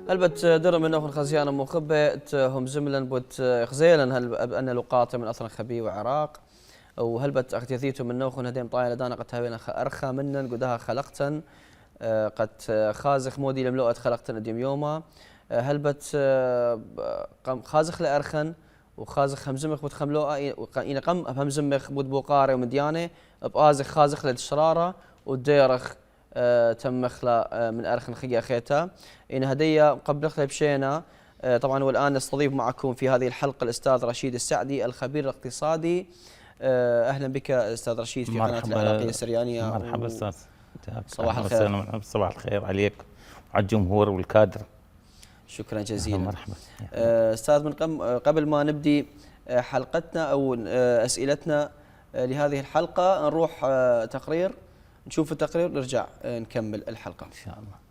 هلبت در من أخن خزيان مخبة هم زملا بوت خزيلا هل أن لقاطة من أصلا خبي وعراق وهلبت أختيثيتم من نوخن هديم طايلة دانا قد هاوينا أرخى منا قدها خلقتا قد خازخ مودي لملوءة خلقتا ديم يوما هلبت خازخ لأرخن وخازخ همزمخ بوت خملوءة إن قم همزمخ بوت بوقاري ومديانة بآزخ خازخ للشرارة والديرخ تم خلا من أرخن خيا خيتا إن هدية قبل خلا بشينا طبعا والآن نستضيف معكم في هذه الحلقة الأستاذ رشيد السعدي الخبير الاقتصادي. أهلا بك أستاذ رشيد في قناة العراقية السريانية. مرحبا أستاذ. صباح الخير. صباح الخير عليك وعلى الجمهور والكادر. شكرا جزيلا. مرحبا. أستاذ من قبل ما نبدي حلقتنا أو أسئلتنا لهذه الحلقة نروح تقرير، نشوف التقرير نرجع نكمل الحلقة إن شاء الله.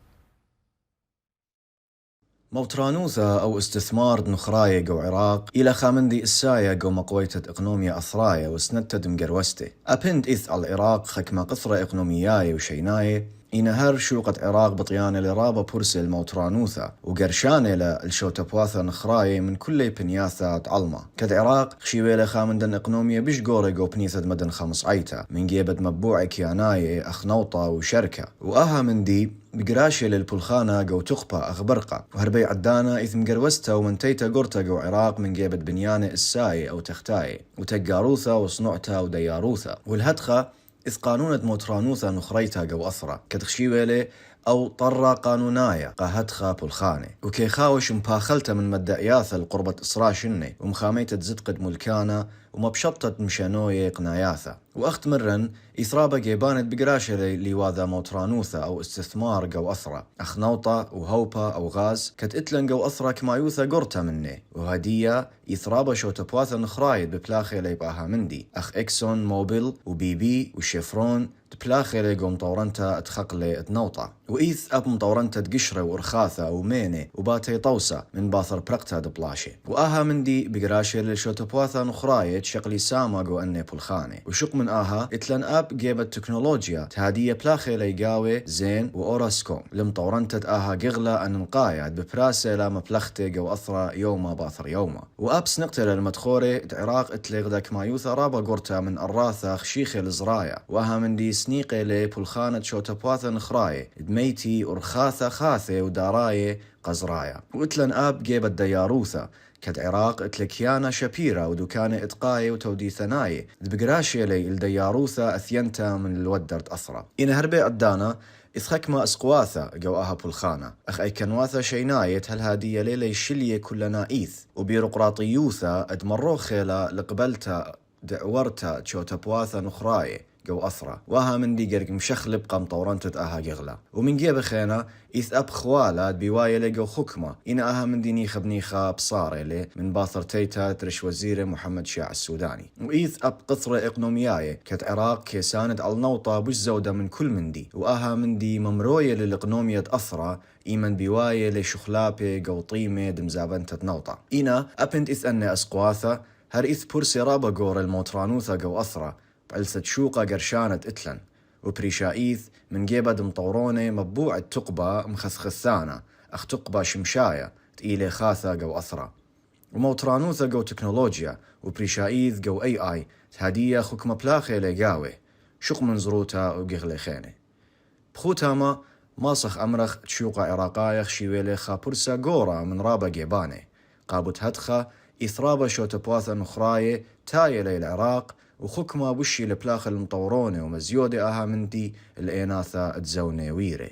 موترانوثا أو استثمار نخراية جو عراق إلى خامندي السايا جو مقويتة إقنوميا أثرايا وسنتد مقروستي أبند إث على العراق خكما قثرة إقنومياي وشيناي إنهر شوقة عراق بطيانة لرابة بورسل الموترانوثا وقرشانة للشوتبواثا نخراية من كل بنياثة علمة كد عراق خشيويلة خامندن إقنوميا بيش قوري جو بنيثة مدن خمس عيتا من جيبت مبوع كياناية أخنوطة وشركة وآها من دي بقراشة للبلخانة جو تقبة أخبرقة وهربي عدانا إثم قروستا ومنتيتا قرتا جو عراق من جيبت بنيانة الساي أو تختاي وتقاروثا وصنوعتا ودياروثا والهدخة إذ قانونة موترانوثا نخريتا جو أثرة كتخشيويلي أو طرة قانوناية قاهدخا بلخانة وكي خاوش مباخلتا من مدعياثا القربة إسرا شني ومخاميتا تزدقد ملكانا ومبشطت مشانوية قناياثا وأخت مرن إثرابة جيبانت بقراشة لواذا موترانوثا أو استثمار جو أثرة أخنوطة وهوبا أو غاز كتقتلن جو أثرة كمايوثا قرتا مني وهدية إثرابة شوتبواثا نخرايد ببلاخي ليبقاها مندي أخ إكسون موبيل وبي بي وشيفرون تبلاخي ليقوم طورنتا اتخق لي اتنوطة وإيث أب مطورنتا تقشرة وإرخاثة ومينة وباتي طوسة من باثر برقتا دبلاشي وآها مندي بقراشي للشوتبواثا نخرايد شقلي ساما جو أني بلخاني وشق من آها اتلن أب جيبت تكنولوجيا تهادية بلاخي ليقاوي زين وأوراسكوم لمطورنتا آها قغلة أن نقايد ببراسة لا مبلختي جو أثرة يوما باثر يوما وأب سنقتل المدخوري عراق اتلغدك ما يوثا رابا قرتا من أراثة خشيخي الزرايا وآها مندي سنيقي لي بلخانة شوتبواثا نخراي دميتي ورخاثة خاثة وداراية قزرايا واتلن آب جيبت دياروثا كد عراق اتلكيانا شبيرة ودكانة اتقاية وتودي ثناية بقراشي لي الدياروثا أثينتا من الودرت أثرة إن هربي عدانا إثخك ما أسقواثا جواها بلخانة أخ أي كنواثا شيناية هل هادية ليلي شلية كلنا إيث وبيروقراطيوثا ادمرو خيلا لقبلتا دعورتا شوتبواثا نخراية جو أثرة وها من دي قرق مشخلب قام طورنتت آها قغلا ومن جيب خينا إث أب خوالات بواية لقو خكمة إن آها من دي نيخة بنيخة بصاري لي من باثر تيتا ترش وزير محمد شيع السوداني وإيث أب قطرة إقنومياية كت عراق كيساند على النوطة بش زودة من كل من دي وآها من دي ممروية للإقنومية أثرة إيمن بواية لشخلابي قو طيمة دمزابنتت نوطة إنا أبنت إث أن أسقواثة هر إث بورسي رابا قور الموترانوثا قو أثرة بعلسة شوقة قرشانة اتلن وبريشايث من جيبد مطورونة مبوع التقبة مخسخثانة أخ تقبة شمشاية تقيلة خاثة جو أثرة وموترانوثة جو تكنولوجيا وبريشايث جو AI تهدية خكمة بلاخي لقاوي شق من زروتا وقغلي خيني بخوتاما ماسخ أمرخ تشوقة عراقاية خشيويلي خابورسا قورا من رابا جيباني قابت هدخة إثرابة شوتبواثا نخراية تاية للعراق وخكمة بشي لبلاخ المطورونة ومزيودة آها منتي الإناثة تزوني ويري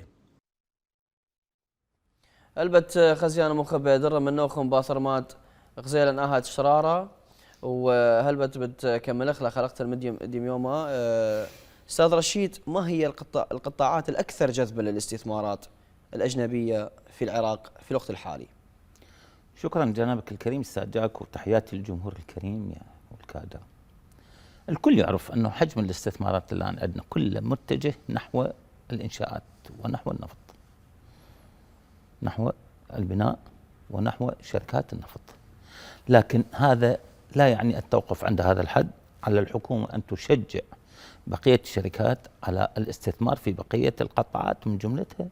البت خزيان مخبى در من نوخم باثرمات غزيلا آها شرارة وهلبت بتكمل خلقت المديم ديم يوما. أستاذ رشيد، ما هي القطاعات الأكثر جذبا للاستثمارات الأجنبية في العراق في الوقت الحالي؟ شكرا جنابك الكريم أستاذ جاك وتحياتي للجمهور الكريم والكادر. الكل يعرف أنه حجم الاستثمارات الآن عندنا كله متجه نحو الإنشاءات ونحو النفط، نحو البناء ونحو شركات النفط، لكن هذا لا يعني أن توقف عند هذا الحد. على الحكومة أن تشجع بقية الشركات على الاستثمار في بقية القطاعات من جملتها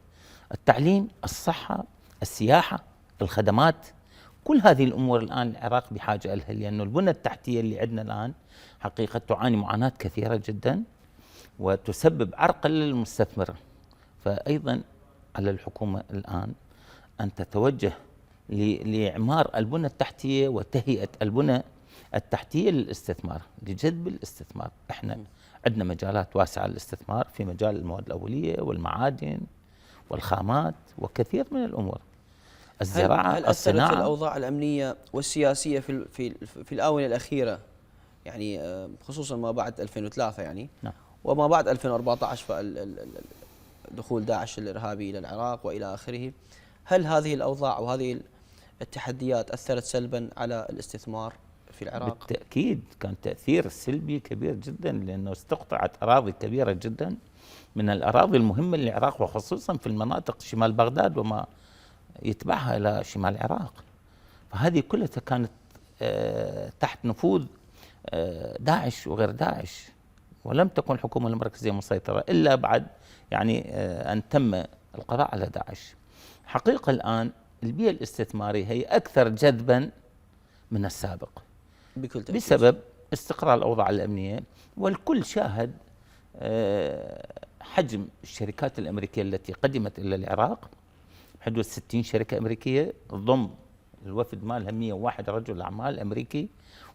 التعليم، الصحة، السياحة، الخدمات، كل هذه الأمور الآن العراق بحاجة لها، لأنه البنى التحتية اللي عندنا الآن حقيقة تعاني معاناة كثيرة جدا وتسبب عرقا للمستثمر. فأيضا على الحكومة الآن أن تتوجه لإعمار البنى التحتية وتهيئة البنى التحتية للاستثمار، لجذب الاستثمار. احنا عندنا مجالات واسعة للاستثمار في مجال المواد الأولية والمعادن والخامات وكثير من الأمور، الزراعة، هل أثرت الصناعة. الأوضاع الأمنية والسياسية في الآونة الأخيرة، يعني خصوصا ما بعد 2003 يعني، نعم. وما بعد 2014 دخول داعش الإرهابي إلى العراق وإلى آخره، هل هذه الأوضاع وهذه التحديات أثرت سلبا على الاستثمار في العراق؟ بالتأكيد كان تأثير سلبي كبير جدا، لأنه استقطعت أراضي كبيرة جدا من الأراضي المهمة للعراق، وخصوصا في المناطق شمال بغداد وما يتبعها إلى شمال العراق. فهذه كلها كانت تحت نفوذ داعش وغير داعش، ولم تكن الحكومة المركزية مسيطرة إلا بعد يعني أن تم القضاء على داعش. حقيقة الآن البيئة الاستثمارية هي أكثر جذبا من السابق بكل تأكيد، بسبب استقرار الأوضاع الأمنية. والكل شاهد حجم الشركات الأمريكية التي قدمت إلى العراق، حدود 60 شركة أمريكية ضم الوفد مالها 101 رجل أعمال أمريكي.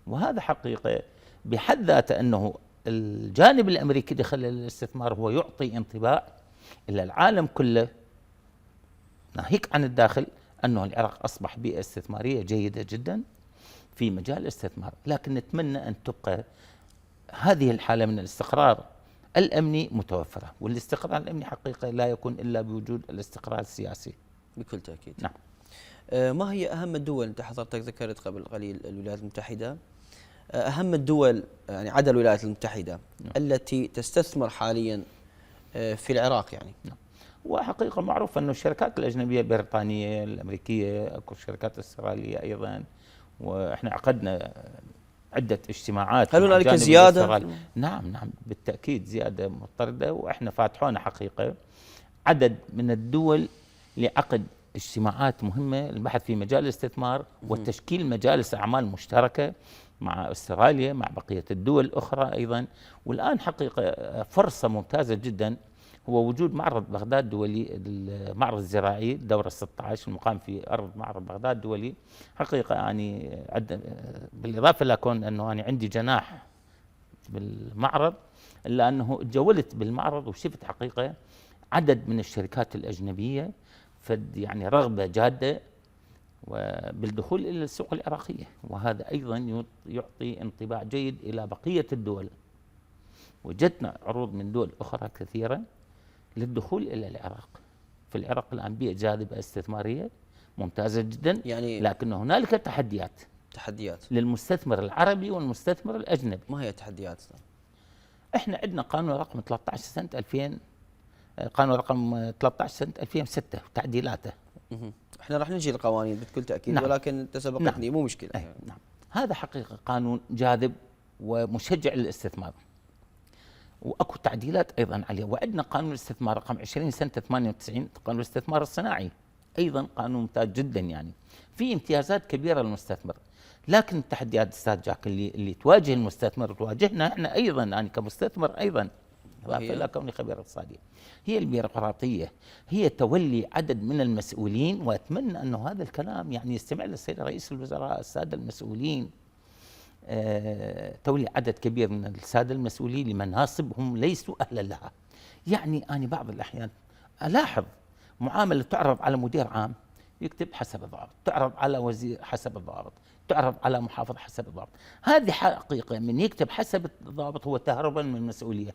وهذا حقيقة بحد ذاته أنه الجانب الأمريكي دخل الاستثمار هو يعطي انطباع إلى العالم كله، ناهيك عن الداخل، أنه العراق أصبح بيئة استثمارية جيدة جدا في مجال الاستثمار. لكن نتمنى أن تبقى هذه الحالة من الاستقرار الأمني متوفرة، والاستقرار الأمني حقيقة لا يكون إلا بوجود الاستقرار السياسي. بكل تأكيد. نعم. ما هي أهم الدول، أنت حضرتك ذكرت قبل قليل الولايات المتحدة، أهم الدول يعني عدا الولايات المتحدة التي تستثمر حاليا في العراق يعني؟ وحقيقة معروف أن الشركات الأجنبية البريطانية الأمريكية، أكو شركات استرالية أيضا، وإحنا عقدنا عدة اجتماعات. هل هنالك زيادة؟ نعم بالتأكيد زيادة مضطردة، وإحنا فاتحون حقيقة عدد من الدول لعقد اجتماعات مهمة للبحث في مجال الاستثمار وتشكيل مجالس أعمال مشتركة مع استراليا، مع بقية الدول الأخرى أيضا. والآن حقيقة فرصة ممتازة جدا هو وجود معرض بغداد دولي، المعرض الزراعي الدورة 16 المقام في أرض معرض بغداد الدولي. حقيقة يعني بالإضافة لكون أنه أنا عندي جناح بالمعرض، إلا أنه تجولت بالمعرض وشفت حقيقة عدد من الشركات الأجنبية فد يعني رغبة جادة وبالدخول إلى السوق العراقية، وهذا أيضا يعطي انطباع جيد إلى بقية الدول. وجدنا عروض من دول أخرى كثيرة للدخول إلى العراق. في العراق الآن بيئة جاذبة استثمارية ممتازة جدا يعني، لكن هنالك تحديات للمستثمر العربي والمستثمر الأجنبي. ما هي التحديات؟ احنا عندنا قانون رقم 13 سنة 2000، قانون رقم 13 سنة 2006 وتعديلاته. احنا راح نجي للقوانين بكل تأكيد. نعم. ولكن انت سبقتني. نعم. مو مشكلة. نعم. هذا حقيقة قانون جاذب ومشجع للاستثمار، واكو تعديلات ايضا عليه. وعندنا قانون الاستثمار رقم 20 سنة 98، قانون الاستثمار الصناعي، ايضا قانون ممتاز جدا يعني في امتيازات كبيرة للمستثمر. لكن التحديات استاذ جاك اللي تواجه المستثمر وتواجهنا احنا ايضا، انا كمستثمر ايضا لا كوني خبير اقتصادي، هي البيروقراطية، هي تولي عدد من المسؤولين. واتمنى انه هذا الكلام يعني يستمع للسيد رئيس الوزراء، السادة المسؤولين، تولي عدد كبير من السادة المسؤولين لمناصبهم ليسوا أهلا لها. يعني أنا بعض الأحيان ألاحظ معاملة تعرض على مدير عام يكتب حسب الضابط، تعرض على وزير حسب الضابط، تعرض على محافظ حسب الضابط. هذه حقيقة من يكتب حسب الضابط هو تهربا من المسؤولية.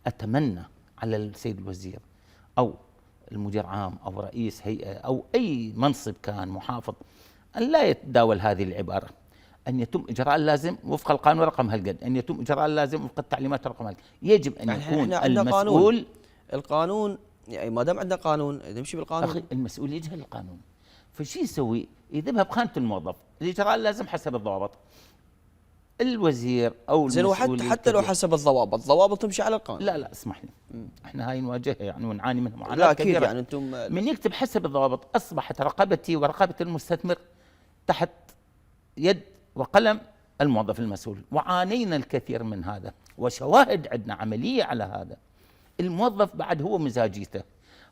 أتمنى على السيد الوزير أو المدير عام أو رئيس هيئة أو أي منصب كان محافظ أن لا يتداول هذه العبارة، أن يتم إجراء اللازم وفق القانون رقم هالقد، أن يتم إجراء اللازم وفق التعليمات رقم هالقد. يجب أن يكون المسؤول القانون يعني ما دام عندنا قانون نمشي بالقانون. أخي المسؤول يجهل القانون، فشي يسوي؟ يذهبها بخانة الموظف، الإجراء اللازم حسب الضوابط. الوزير او زين، المسؤول حتى لو حسب الضوابط تمشي على القانون. لا اسمح لي، احنا هاي نواجهها يعني ونعاني منها معاناه لا اكيد كبيرة. يعني انتم من يكتب حسب الضوابط اصبحت رقبتي ورقبه المستثمر تحت يد وقلم الموظف المسؤول، وعانينا الكثير من هذا، وشواهد عندنا عمليه على هذا. الموظف بعد هو مزاجيته،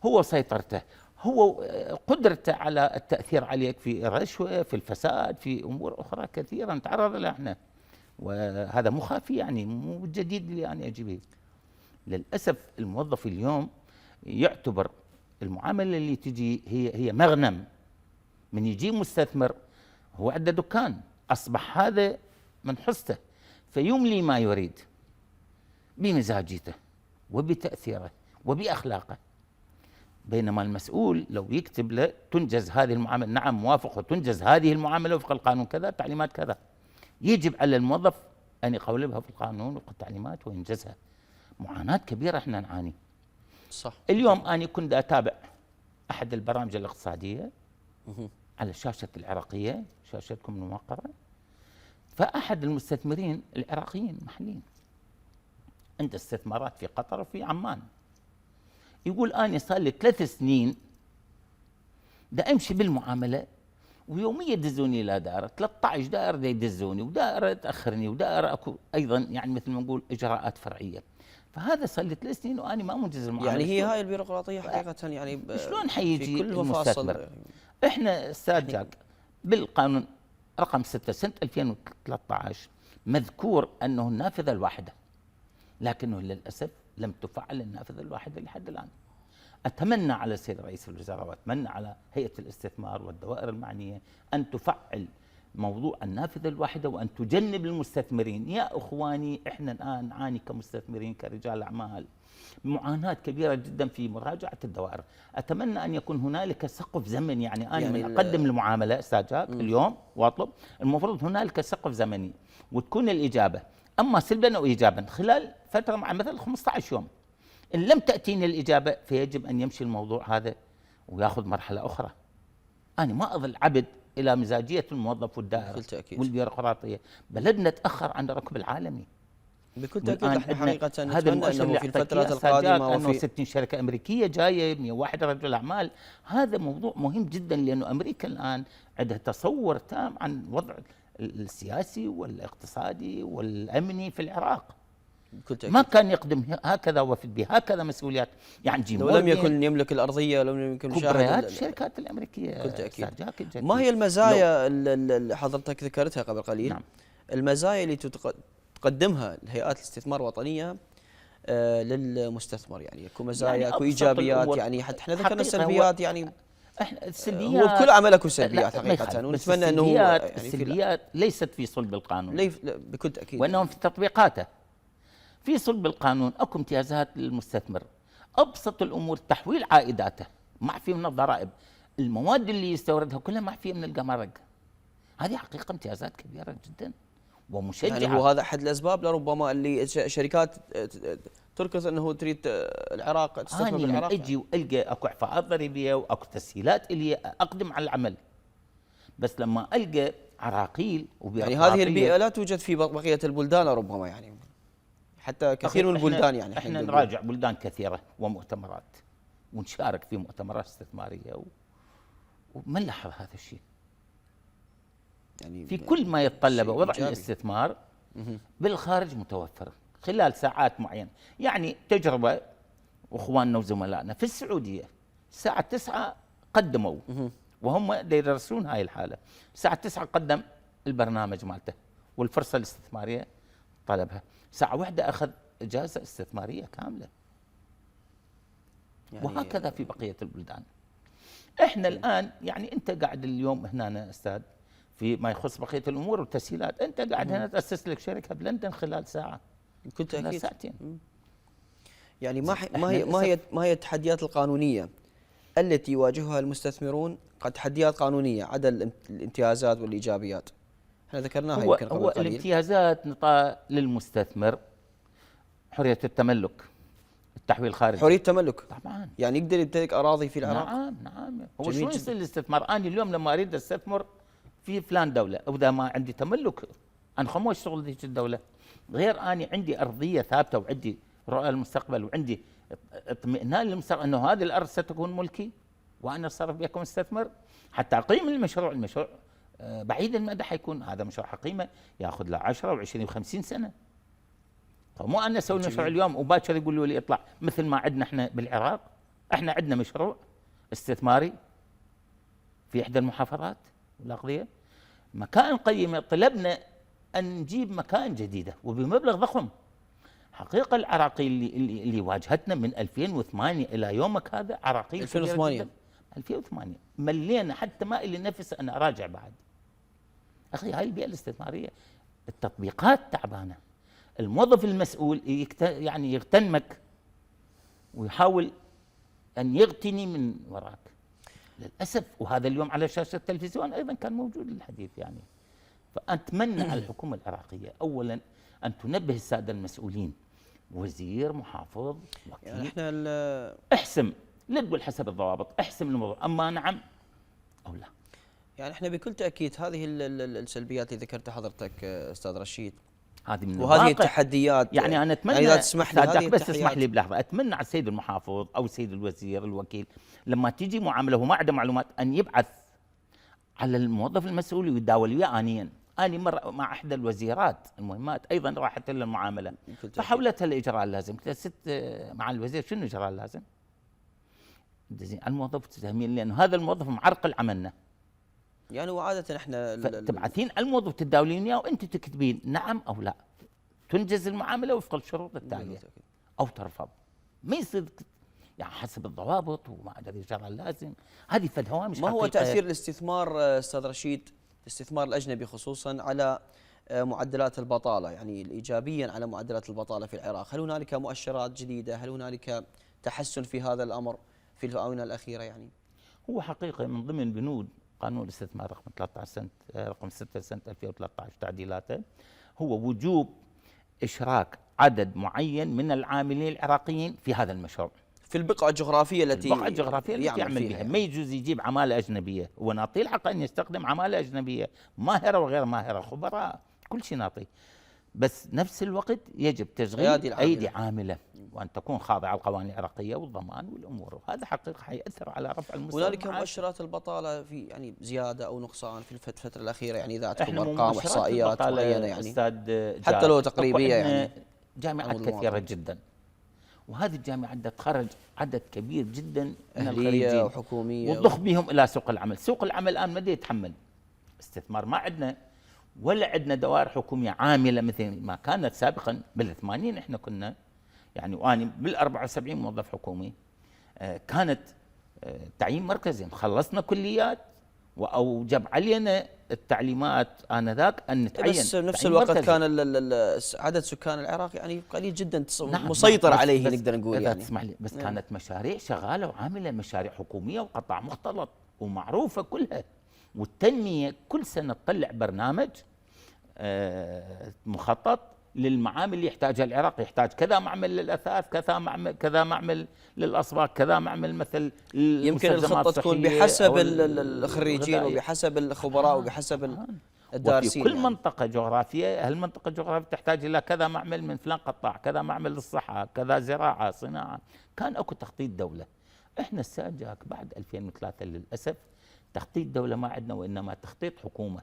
هو سيطرته، هو قدرته على التاثير عليك في الرشوه، في الفساد، في امور اخرى كثيره نتعرض لها احنا، وهذا مو خافي يعني، مو جديد اللي انا اجي. للاسف الموظف اليوم يعتبر المعامله اللي تجي هي مغنم. من يجي مستثمر هو عنده دكان، اصبح هذا من حصته، فيملي ما يريد بمزاجيته وبتاثيره وباخلاقه. بينما المسؤول لو يكتب له تنجز هذه المعامله، نعم موافق، وتنجز هذه المعامله وفق القانون كذا، تعليمات كذا، يجب على الموظف ان يقولبها في القانون وفق التعليمات وينجزها. معاناه كبيره احنا نعاني. صح. اليوم أنا كنت أتابع أحد البرامج الاقتصادية على شاشة العراقية، شاشتكم الموقرة، فأحد المستثمرين العراقيين محليين عنده استثمارات في قطر وفي عمان، يقول أنا صار لي 3 سنين دا أمشي بالمعاملة ويوميا يدزوني إلى دائرة، 13 دائرة دا يدزوني، ودائرة تأخرني، ودائرة أكو أيضا يعني مثل ما نقول إجراءات فرعية. فهذا صار لي 3 سنين وأنا ما منجز المعاملة. يعني هي هاي البيروقراطية حقيقة يعني شلون حيجي المستثمر؟ يعني. احنا استاذ جاك بالقانون رقم 6 سنة 2013 مذكور انه النافذة الواحدة، لكنه للاسف لم تفعل النافذة الواحدة لحد الان. اتمنى على السيد رئيس الوزراء واتمنى على هيئة الاستثمار والدوائر المعنية ان تفعل موضوع النافذة الواحدة وأن تجنب المستثمرين. يا أخواني إحنا الآن نعاني كمستثمرين كرجال أعمال معاناة كبيرة جدا في مراجعة الدوائر. أتمنى أن يكون هنالك سقف زمني، يعني أنا يعني من أقدم المعاملة أستاذ جاك اليوم وأطلب، المفروض هنالك سقف زمني وتكون الإجابة أما سلبا أو إيجابا خلال فترة مع مثل 15 يوم. إن لم تأتيني الإجابة فيجب أن يمشي الموضوع هذا ويأخذ مرحلة أخرى. أنا ما أظل عبد إلى مزاجية الموظف والدائرة والبيروقراطية. بلدنا تأخر عن الركب العالمي بكل تأكيد. احنا حقيقة هذا نتمنى المؤشر أنه في الفترات القادمة أنه 60 شركة أمريكية جاية، 101 رجل أعمال. هذا موضوع مهم جدا، لأنه أمريكا الآن عندها تصور تام عن وضع السياسي والاقتصادي والأمني في العراق. ما كان يقدم هكذا وفد بهكذا مسؤوليات، يعني لو لم يكن يملك الأرضية ولم يكن كبريات الشركات الأمريكية. بكل تأكيد. ما هي المزايا اللي حضرتك ذكرتها قبل قليل؟ نعم. المزايا اللي تقدمها الهيئات الاستثمار الوطنية للمستثمر، يعني اكو مزايا يعني اكو ايجابيات، يعني حتى احنا ذكرنا السلبيات، يعني احنا السلبيات هو بكل عمل اكو سلبيات حقيقة، ونتمنى انه يعني السلبيات ليست في صلب القانون بكل تأكيد، وانهم في تطبيقاته. في صلب القانون اكو امتيازات للمستثمر، ابسط الامور تحويل عائداته، معفي من الضرائب، المواد اللي يستوردها كلها معفيه من الجمارك. هذه حقيقه امتيازات كبيره جدا ومشجعه. يعني هو هذا احد الاسباب لربما اللي شركات تركز انه تريد العراق تستثمر بالعراق. اجي والقى اكو اعفاءات ضريبيه واكو تسهيلات الي اقدم على العمل، بس لما القى عراقيل يعني هذه البيئه لا توجد في بقيه البلدان ربما، يعني حتى كثير من البلدان، يعني احنا نراجع بلدان كثيره ومؤتمرات ونشارك في مؤتمرات استثماريه وما نلاحظ هذا الشيء. يعني في كل ما يتطلب وضع الاستثمار بالخارج متوفر خلال ساعات معينه. يعني تجربه واخواننا وزملائنا في السعوديه الساعه 9 قدموا وهم يدرسون هاي الحاله، الساعه 9 قدم البرنامج مالته والفرصه الاستثماريه طلبها، ساعه واحده اخذ اجازه استثماريه كامله. يعني وهكذا في بقيه البلدان. احنا الان يعني انت قاعد اليوم هنا استاذ في ما يخص بقيه الامور والتسهيلات، انت قاعد هنا تاسس لك شركه بلندن خلال ساعه، كل تأكيد ساعتين. يعني ما هي التحديات القانونيه التي يواجهها المستثمرون؟ قد تحديات قانونيه عدا الامتيازات والايجابيات احنا ذكرناها يمكن قبل قليل. الامتيازات نطاق للمستثمر حريه التملك، التحويل الخارجي، حريه التملك طبعا، يعني يقدر يمتلك اراضي في العراق. نعم هو شلون يصير الاستثمار؟ انا اليوم لما اريد استثمر في فلان دوله، واذا ما عندي تملك أنا خمو أشتغل ذيك الدولة، غير أني عندي أرضية ثابتة وعندي رؤى المستقبل وعندي اطمئنان للمستقبل أنه هذه الأرض ستكون ملكي وأنا أتصرف بها كمستثمر حتى أقيم المشروع. المشروع بعيد المدى حيكون هذا مشروع حقيمة يأخذ له 10 و20 و50 سنة. فمو أنا أسوي المشروع اليوم وباكر يقولوا لي اطلع، مثل ما عندنا احنا بالعراق. احنا عندنا مشروع استثماري في إحدى المحافظات والأقضية، مكان قيمة، طلبنا أن نجيب مكان جديدة وبمبلغ ضخم. حقيقة العراقي اللي واجهتنا من 2008 إلى يومك هذا عراقيل 2008 ملينا حتى ما إلي نفس أن أراجع بعد. أخي هاي البيئة الاستثمارية التطبيقات تعبانة. الموظف المسؤول يعني يغتنمك ويحاول أن يغتني من وراك للأسف. وهذا اليوم على شاشة التلفزيون أيضا كان موجود الحديث يعني. فأتمنى على الحكومة العراقية أولا أن تنبه السادة المسؤولين، وزير، محافظ، وكيل، يعني احنا احسم، لا تقول حسب الضوابط، احسم الموضوع، أما نعم أو لا. يعني احنا بكل تأكيد هذه السلبيات اللي ذكرتها حضرتك أستاذ رشيد، هذه من وهذه التحديات، يعني أنا أتمنى إذا تسمح لي هذه بس تسمح لي بلحظة، أتمنى على السيد المحافظ أو السيد الوزير الوكيل لما تيجي معاملة وما عنده معلومات أن يبعث على الموظف المسؤول ويداول وياه آنيا. أنا مرة مع إحدى الوزيرات المهمات أيضا راحت لها المعاملة فحولتها الإجراء اللازم. قلت ست مع الوزير شنو الإجراء اللازم؟ الموظف تتهمين لأنه هذا الموظف معرقل عملنا. يعني وعادة احنا تبعثين الموظف تداولين إياه وأنت تكتبين نعم أو لا، تنجز المعاملة وفق الشروط التالية أو ترفض. ما يصير يعني حسب الضوابط وما أدري الإجراء اللازم. هذه فد هوامش. ما هو تأثير الاستثمار أستاذ رشيد، الاستثمار الأجنبي خصوصا على معدلات البطالة، يعني إيجابيا على معدلات البطالة في العراق؟ هل هنالك مؤشرات جديدة؟ هل هنالك تحسن في هذا الأمر في الآونة الأخيرة؟ يعني هو حقيقة من ضمن بنود قانون الاستثمار رقم 6 سنة 2013 تعديلاته هو وجوب إشراك عدد معين من العاملين العراقيين في هذا المشروع في البقعة الجغرافية التي يعمل بها. ما يجوز يجيب عمالة أجنبية، ونعطيه الحق أن يستخدم عمالة أجنبية ماهرة وغير ماهرة، خبراء، كل شيء نعطيه، بس نفس الوقت يجب تشغيل أيدي عاملة وأن تكون خاضعة القوانين العراقية والضمان والأمور. وهذا حقيقة حيأثر على رفع المستوى. هنالك مؤشرات البطالة في يعني زيادة أو نقصان في الفترة الأخيرة؟ يعني إذا عندكم أرقام وإحصائيات معينة يعني حتى لو تقريبية، يعني جامعات كثيرة جدا، وهذه الجامعات تخرج عدد كبير جدا من أهلية وحكومية وتضخ بهم إلى سوق العمل. سوق العمل الآن ما يتحمل استثمار، ما عندنا ولا عندنا دوائر حكومية عاملة مثل ما كانت سابقا. بال80 احنا كنا يعني، وأنا بال74 موظف حكومي، كانت تعيين مركزي، خلصنا كليات وأوجب علينا التعليمات آنذاك أن نتعين. بس نفس الوقت مركزي. كان عدد سكان العراق يعني قليل جدا، مسيطر عليه نقدر نقول يعني. تسمح لي بس كانت مشاريع شغالة وعاملة، مشاريع حكومية وقطاع مختلط ومعروفة كلها. والتنمية كل سنة تطلع برنامج مخطط للمعامل اللي يحتاجها العراق. يحتاج كذا معمل للأثاث، كذا معمل للأصباغ، كذا معمل مثل يمكن الخطة تكون بحسب الخريجين وبحسب الخبراء وبحسب الدارسين. وفي كل منطقة جغرافية، هالمنطقة الجغرافية تحتاج إلى كذا معمل من فلان قطاع، كذا معمل للصحة، كذا زراعة، صناعة. كان أكو تخطيط دولة. إحنا الساجاك بعد 2003 للأسف تخطيط دولة ما عندنا، وإنما تخطيط حكومة.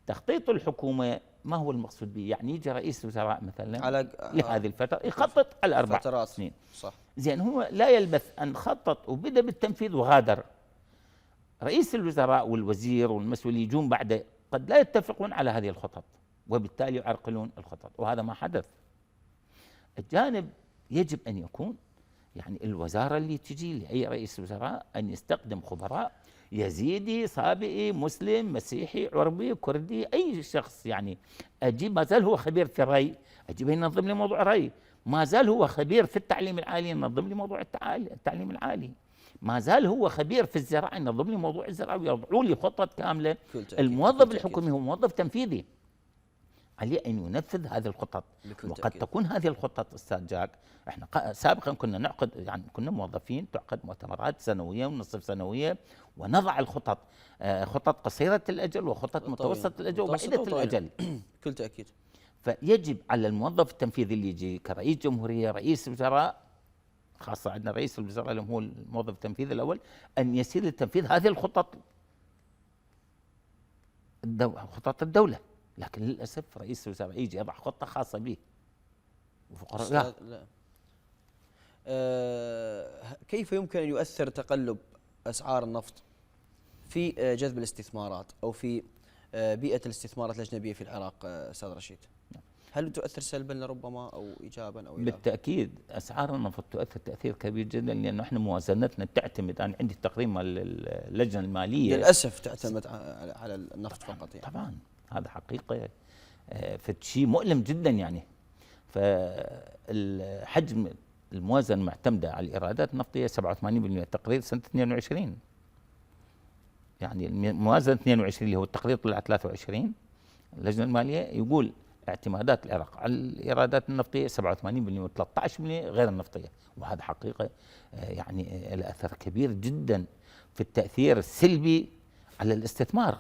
تخطيط الحكومة ما هو المقصود به؟ يعني يجي رئيس الوزراء مثلا على لهذه الفترة يخطط على 4 سنين. صح. زين، هو لا يلبث أن خطط وبدأ بالتنفيذ وغادر. رئيس الوزراء والوزير والمسؤول يجون بعده قد لا يتفقون على هذه الخطط، وبالتالي يعرقلون الخطط، وهذا ما حدث. الجانب يجب أن يكون يعني الوزارة اللي تجي لأي رئيس وزراء أن يستخدم خبراء، يزيدي، سابئي، مسلم، مسيحي، عربي، كردي، أي شخص يعني أجيب. ما زال هو خبير في الري، أجيبه ينظم لي موضوع الري. ما زال هو خبير في التعليم العالي، ينظم لي موضوع التعليم العالي. ما زال هو خبير في الزراعة، ينظم لي موضوع الزراعة ويضعوا لي خطة كاملة. الموظف الحكومي هو موظف تنفيذي، عليه أن ينفذ هذه الخطط. بكل وقد تأكيد. تكون هذه الخطط أستاذ جاك، احنا سابقا كنا نعقد، يعني كنا موظفين تعقد مؤتمرات سنوية ونصف سنوية ونضع الخطط، خطط قصيرة الأجل وخطط متوسطة الأجل وبعيدة الأجل. بكل تأكيد. فيجب على الموظف التنفيذي اللي يجي كرئيس جمهورية، رئيس وزراء، خاصة عندنا رئيس الوزراء اللي هو الموظف التنفيذي الأول، أن يسير لتنفيذ هذه الخطط، خطط الدولة. لكن للأسف رئيس الوزراء يجي يضع خطة خاصة به وفقراء. لا. كيف يمكن أن يؤثر تقلب أسعار النفط في جذب الاستثمارات أو في بيئة الاستثمارات الأجنبية في العراق أستاذ رشيد؟ هل تؤثر سلبا لربما أو إيجابا أو بالتأكيد أسعار النفط تؤثر تأثير كبير جدا، لأنه احنا موازنتنا تعتمد، أنا عندي تقرير مال اللجنة المالية للأسف تعتمد على النفط فقط يعني. طبعا هذا حقيقة، فشيء مؤلم جدا يعني. فالحجم الموازنة المعتمدة على الإيرادات النفطية 87% تقرير سنة 22، يعني الموازنة 22 اللي هو التقرير طلع 23 اللجنة المالية يقول اعتمادات العراق على الإيرادات النفطية 87% و13% غير النفطية. وهذا حقيقة يعني له أثر كبير جدا في التأثير السلبي على الاستثمار.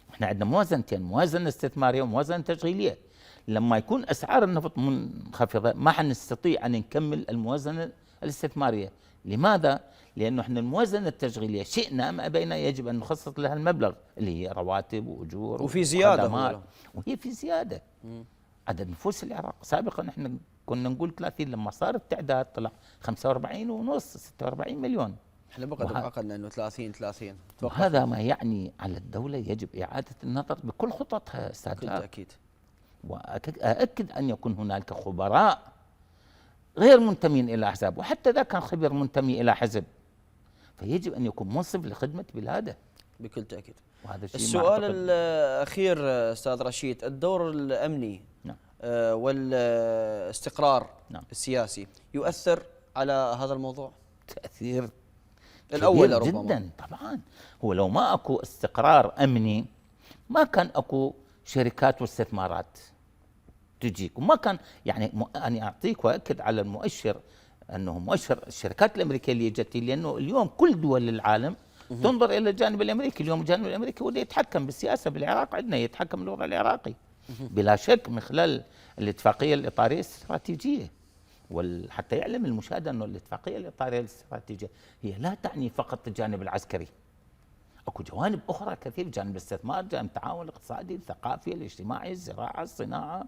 احنا عندنا موازنتين، موازنة استثمارية وموازنة تشغيلية. لما يكون أسعار النفط منخفضة ما حنستطيع أن نكمل الموازنة الاستثمارية. لماذا؟ لأنه احنا الموازنة التشغيلية شئنا أم أبينا يجب أن نخصص لها المبلغ اللي هي رواتب وأجور وفي زيادة، وهي في زيادة. عدد نفوس العراق سابقا احنا كنا نقول 30، لما صار التعداد طلع 45 ونص 46 مليون. احنا بقى عقدنا انه 30 وهذا ما يعني على الدولة يجب إعادة النظر بكل خططها استاذ. بكل تأكيد. وأأكد أن يكون هنالك خبراء غير منتمين إلى أحزاب، وحتى إذا كان خبير منتمي إلى حزب فيجب أن يكون منصف لخدمة بلاده. بكل تأكيد. وهذا الشيء السؤال الأخير أستاذ رشيد، الدور الأمني نعم. والاستقرار نعم. السياسي يؤثر على هذا الموضوع؟ تأثير الأول كبير ربما. جدا طبعا. هو لو ما أكو استقرار أمني ما كان أكو شركات واستثمارات تجيك، وما كان يعني أنا أعطيك وأكد على المؤشر أنه مؤشر الشركات الأمريكية اللي جت، لأنه اليوم كل دول العالم تنظر إلى الجانب الأمريكي. اليوم الجانب الأمريكي هو اللي يتحكم بالسياسة بالعراق، عندنا يتحكم بالوضع العراقي بلا شك من خلال الاتفاقية الإطارية الاستراتيجية. وحتى يعلم المشاهد أنه الاتفاقية الإطارية الاستراتيجية هي لا تعني فقط الجانب العسكري، اكو جوانب اخرى كثير، جانب الاستثمار، جانب التعاون الاقتصادي، الثقافي، الاجتماعي، الزراعه، الصناعه،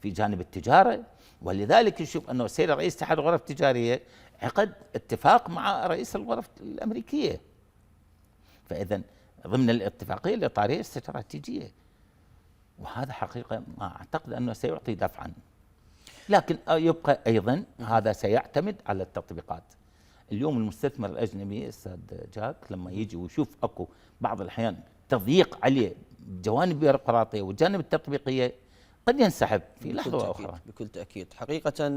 في جانب التجاره. ولذلك نشوف انه السيد رئيس اتحاد الغرف التجاريه عقد اتفاق مع رئيس الغرف الامريكيه، فاذا ضمن الاتفاقيه الاطاريه الاستراتيجيه، وهذا حقيقه ما اعتقد انه سيعطي دفعا. لكن يبقى ايضا هذا سيعتمد على التطبيقات. اليوم المستثمر الاجنبي استاذ جاك لما يجي ويشوف اكو بعض الاحيان تضييق عليه جوانب بيروقراطيه والجانب التطبيقيه قد ينسحب في لحظه اخرى. بكل تاكيد. حقيقه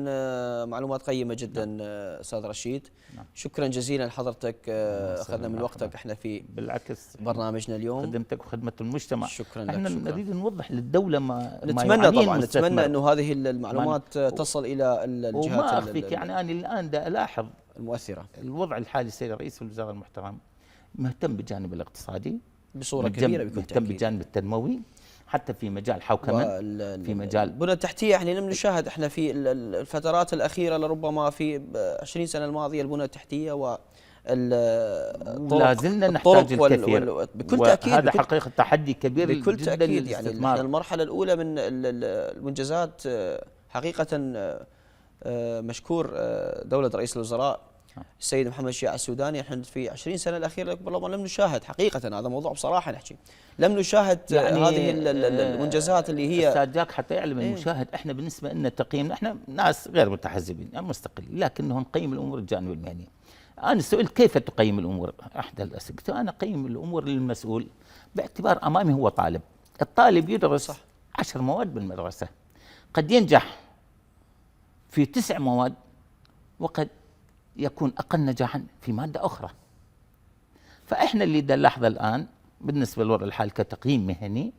معلومات قيمه جدا استاذ رشيد. نعم. شكرا جزيلا لحضرتك، اخذنا من وقتك احنا في بالعكس برنامجنا اليوم. خدمتك وخدمه المجتمع. شكرا احنا لك. نريد نوضح للدوله ما نتمنى طبعا نتمنى انه هذه المعلومات تصل الى الجهات. وما اخفيك يعني انا الان دا الاحظ المؤثره الوضع الحالي. السيد رئيس الوزراء المحترم مهتم بالجانب الاقتصادي بصوره كبيره، بكل مهتم تاكيد. بالجانب التنموي حتى في مجال حوكمه، في مجال البنى التحتيه. يعني لم نشاهد احنا في الفترات الاخيره لربما في 20 سنه الماضيه البنى التحتيه لا زلنا نحتاج الكثير بكل تاكيد. هذا حقيقه تحدي كبير بكل جدا تاكيد. يعني للاستثمار. المرحله الاولى من المنجزات حقيقه مشكور دولة رئيس الوزراء السيد محمد الشياع السوداني. احنا في 20 سنة الأخيرة لم نشاهد حقيقة، هذا موضوع بصراحة نحكي، لم نشاهد يعني هذه المنجزات اللي هي. استاذ جاك حتى يعلم المشاهد احنا بالنسبة لنا تقييم، احنا ناس غير متحزبين يعني مستقلين، لكنه نقيم الأمور الجانب المهني. أنا سئلت كيف تقيم الأمور؟ أحد الأسئلة أنا أقيم الأمور للمسؤول باعتبار أمامي هو طالب. الطالب يدرس 10 مواد بالمدرسة، قد ينجح في 9 مواد وقد يكون أقل نجاحا في مادة أخرى. فإحنا اللي نلاحظه الآن بالنسبة للوضع الحالي كتقييم مهني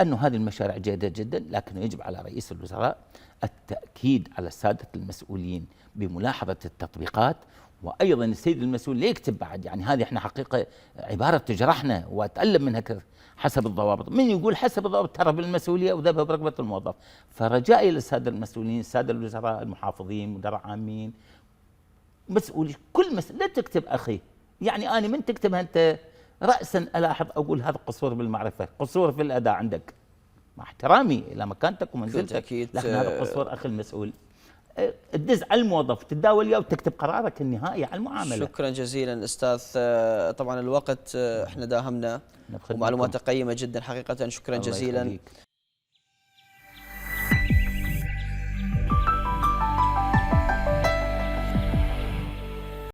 أنه هذه المشاريع جيدة جدا، لكن يجب على رئيس الوزراء التأكيد على السادة المسؤولين بملاحظة التطبيقات، وأيضا السيد المسؤول لا يكتب بعد، يعني هذه احنا حقيقة عبارة تجرحنا وأتألم منها كثير. حسب الضوابط، من يقول حسب الضوابط ترى بالمسؤولية وذهب برغبة الموظف. فرجائي للسادة المسؤولين، السادة الوزراء، المحافظين، مدراء عامين، مسؤولي، كل لا تكتب أخي، يعني أنا من تكتبها أنت رأسا ألاحظ أقول هذا قصور بالمعرفة، قصور في الأداء عندك، مع احترامي إلى مكانتك ومنزلتك، لكن هذا قصور أخي المسؤول. تدز على الموظف تتداول وياه وتكتب قرارك النهائي على المعاملة. شكرا جزيلا أستاذ. طبعا الوقت احنا داهمنا، ومعلومات قيمة جدا حقيقة. شكرا جزيلا.